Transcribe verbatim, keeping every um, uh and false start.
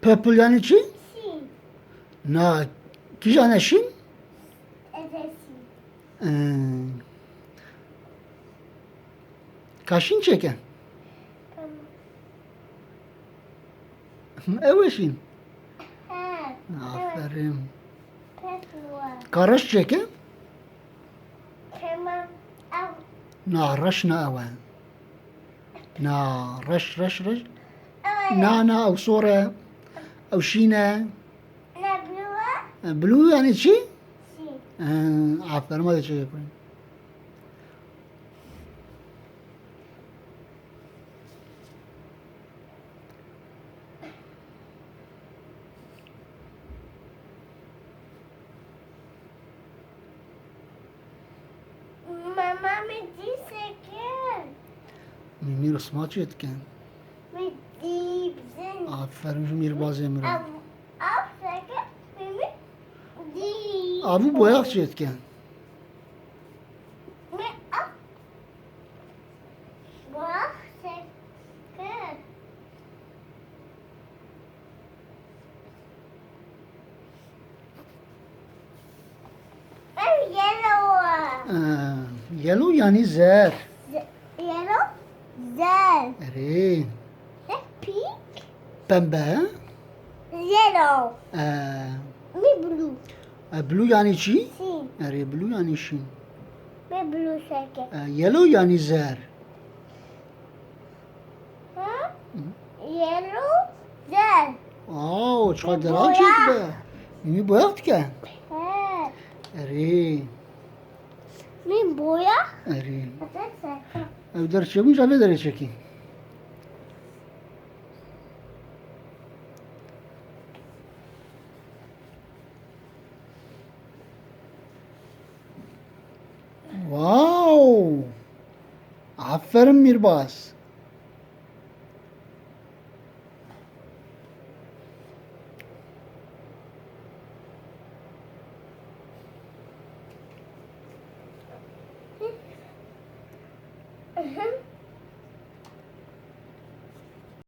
Purple yanî çi? Şîn. Na, kîjan e şîn? Eve şîn. Ee, Ka şîn çêke? Tamam. Ew e şîn. He. Aferin. Purple. Ka reş çêke? Tamam. Ev. Na, reş ne ew e. Na, reş, reş, reş. Ev. Na, na, ew sor e. Ew şîn e. Ne blue? E, blue yanî çi? Şîn. E, aferin, hadi çêke kurê. Mama, min dî seke. Mîmî risma çê dike. Min dî bizin. Aferin ji mîrbazê min re. Ev, ev seke, min dî. Avû boyax çê dike. Min ev boyax seke. Ev yellow e. Ee, yellow yanî zer. Yellow, zer. Erê. Ev pink. Pembe, he? Yellow. Ee, Mi blue. e, blue yanî çi? Şîn. Erê, blue yanî şîn. Mi blue seke. E, yellow yanî zer. Ha? Yellow, zer. Aa, o çiqas Mi delal boyax. Çê dibe. Mîmî boyax dike. He. Erê. Mi boyax. Erê. Ata seke. Ew der çêbûn, ca vê derê çekî. Wow! Aferin Mîrbaz.